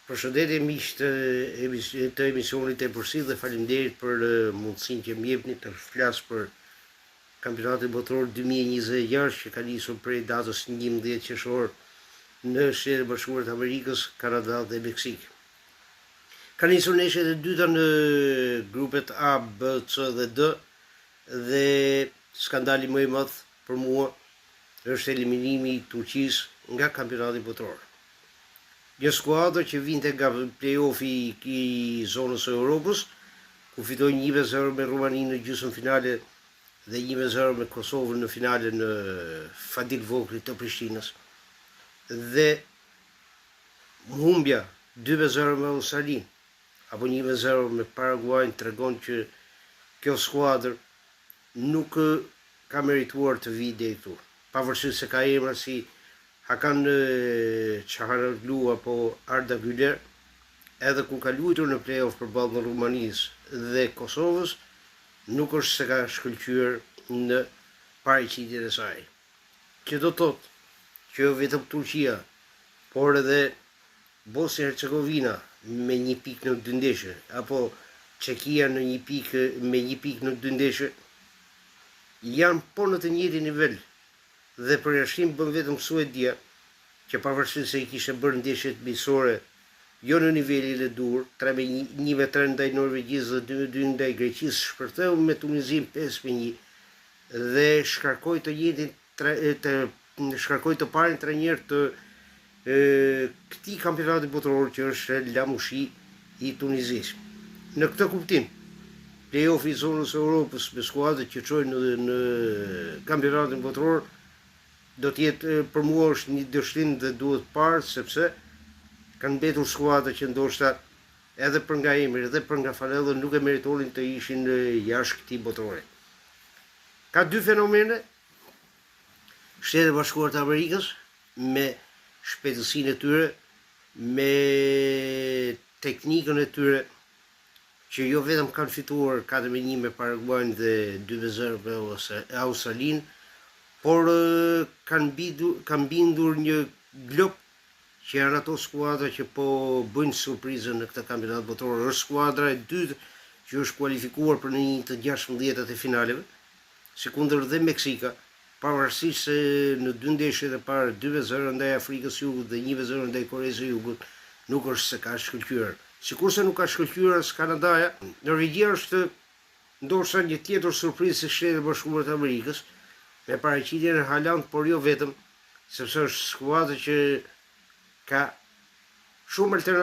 Përshëndetje miq të të emisionit Epërsi dhe faleminderit për mundësinë që më jepni të flas për Kampionatin Botëror 2026 që ka nisur prej datës 11 qershor në Shtetet e Bashkuara të Amerikës, Kanada dhe Meksikë. Ka nisur ndeshjet e dyta në grupet A, B, C dhe D dhe skandali më i madh për mua është eliminimi i Turqisë nga Kampionati Botëror. Një skuadër që vinte nga play-offi i zonës së Europës, ku fitoi 1-0 me Rumaninë në gjysmëfinale dhe 1-0 me Kosovën në finale në Fadil Vokrri të Prishtinës. Dhe humbja 2-0 me Australinë apo 1-0 me Paraguajin tregon që kjo skuadër nuk ka merituar të vijë deri këtu. Pavarësisht se ka emra si Hakan Çalhanoğlu apo Arda Güler, edhe kur ka luajtur në play-off përballë Rumanisë dhe Kosovës, nuk është se ka shkëlqyer në paraqitjen e saj. Që do të thotë që jo vetëm Turqia, por edhe Bosnja Hercegovina me një pikë në dy ndeshje, apo Çekia në një pikë me një pikë në dy ndeshje, janë po në të njëjtin nivel dhe përjashtim bën vetëm Suedia, që pavarësisht se i kishte bërë ndeshjet miqësore jo në nivelin e duhur, 3 me 1, 1-3 ndaj Norvegjisë dhe 2-2 ndaj Greqisë, shpërtheu me Tunizinë 5-1 dhe shkarkoi të njëjtin të shkarkoi të parin trajner të këtij kampionati botëror që është Lamushi i Tunizisë. Në këtë kuptim, play-offi i zonës së Europës me skuadrat që çojnë në, në kampionatin botëror do të jetë për mua është një dështim dhe duhet parë sepse kanë mbetur skuadra që ndoshta edhe për nga emri dhe për nga fanella nuk e meritonin të ishin jashtë këtij botërori. Ka dy fenomene, Shtetet e Bashkuara të Amerikës me shpejtësinë e tyre, me teknikën e tyre, që jo vetëm kanë fituar 4-1 me Paraguajin dhe 2-0 me Australinë, por kanë bindur, kanë bindur një glob që janë ato skuadra që po bëjnë surprizën në këtë kampionat botëror. Është skuadra e dytë që është kualifikuar për në një të 16-at e finaleve, sikundër dhe Meksika, pavarësisht se në dy ndeshjet e parë 2-0 ndaj Afrikës së Jugut dhe 1-0 ndaj Koresë së Jugut, nuk është se ka shkëlqyer. Sikurse nuk ka shkëlqyer as Kanadaja, Norvegjia është ndoshta një tjetër surprizë si Shtetet e Bashkuara të Amerikës, me paraqitjen e Haaland, por jo vetëm, sepse është skuadër që ka shumë alternativa.